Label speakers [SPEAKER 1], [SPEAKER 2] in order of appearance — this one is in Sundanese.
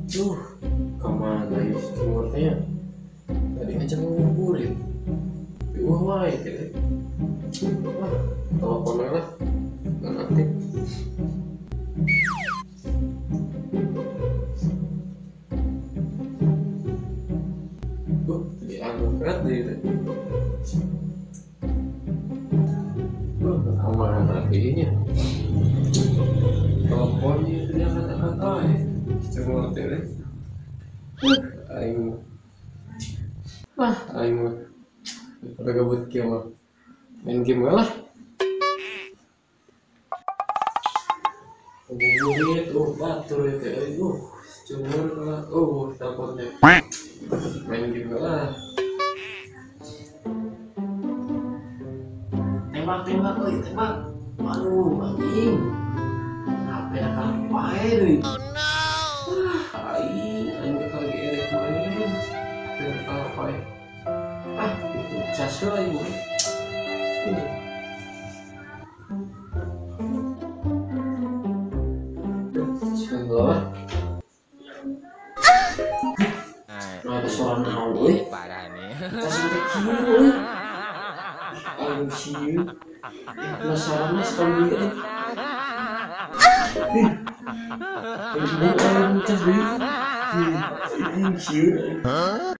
[SPEAKER 1] Duh, kemana ya si Cungur teh? Tadi ngajak ngabuburit. Tapi wah wae teh. Wah, telepon lah. Nggak aktif. Diangkat deh itu. Kemana kayaknya? Teleponnya itu diangkat-angkat aja. Cuma teh. Aing. Lah, aing mah. Daripada gabut kieu mah. Main game lah. Ngabuburit, batur ya teh. Cungur lah. Teleponnya. Main game lah. Tembak, oi, tembak. Aduh, anjing. HP na kalah deui. Oh no. Aing, aing lagi erek main. HP na kalah pae. Ah, itu cas lah ieu. Ini. Bismillah. Nah, ada suara naon euy.
[SPEAKER 2] Parah nih.
[SPEAKER 1] Cas teh kieu euy. Aing sieun. Penasaran mas kalau dia. Aing cas deui. Aing sieun.